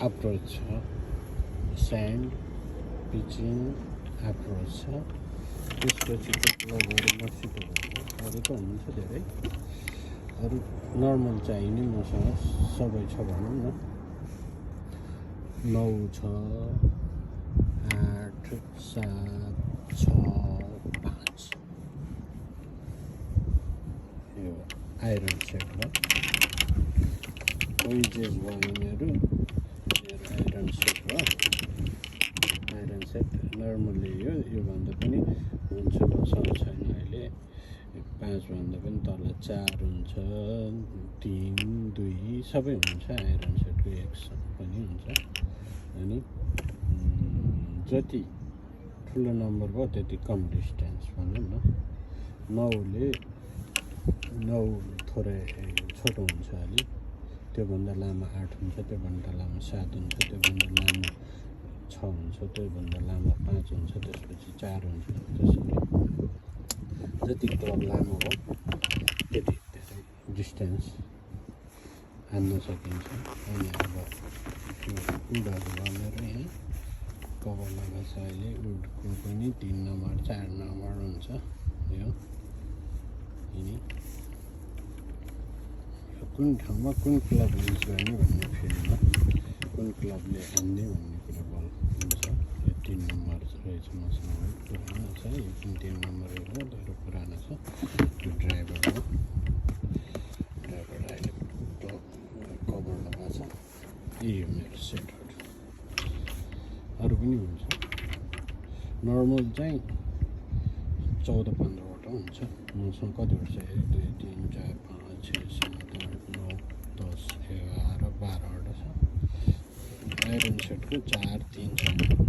Approach छ, sand pitching approach छ। त्यसपछि त प्लगहरू मसितो भएको अरू त हुनुहुन्छ धेरै, अरू नर्मल चाहिने मसँग सबै छ भनौँ न। 9 छ, 8 7 6 5 यो आइरन सेट हो। वेजेस भयो मेरो आइरन सेट हो। आइरन सेट नर्मली योभन्दा पनि हुन्छ, मसँग छैन अहिले। 5 भन्दा पनि तल 4 हुन्छ, 3 2 सबै हुन्छ। आइरन सेटको एक्स पनि हुन्छ। अनि जति ठुलो नम्बर भयो त्यति कम डिस्टेन्स भनौँ न। 9 थोरै छोटो हुन्छ अलिक, त्योभन्दा लामो 8 हुन्छ, त्योभन्दा लामो 7 हुन्छ, त्योभन्दा लामो 6 हुन्छ, त्योभन्दा लामो 5 हुन्छ, त्यसपछि 4 हुन्छ। त्यसरी जति क्लब लामो हो त्यति धेरै डिस्टेन्स हान्न सकिन्छ। अनि अब उडहरू भनेर यहाँ कभर लगाएको छ अहिले। उडको पनि 3 नम्बर 4 नम्बर हुन्छ। यो कुन ठाउँमा कुन क्लब युज गर्ने भन्ने फिल्डमा कुन क्लबले हान्ने भन्ने कुरा बल हुन्छ। यो 3 नम्बर रहेछ मसँग, पुरानो छ। यो पनि 3 नम्बर हो, तर पुरानो छ। यो ड्राइभर हो, ड्राइभर अहिले कभर लगाएको छ। यो मेरो सेटहरू अरू पनि हुन्छ। नर्मल चाहिँ 14-15वटा हुन्छ। मसँग कतिवटा छ? 1 2 3 4 5 6 7 8 9 10 11 12वटा छ। आइरन सेटको 4 3 छ।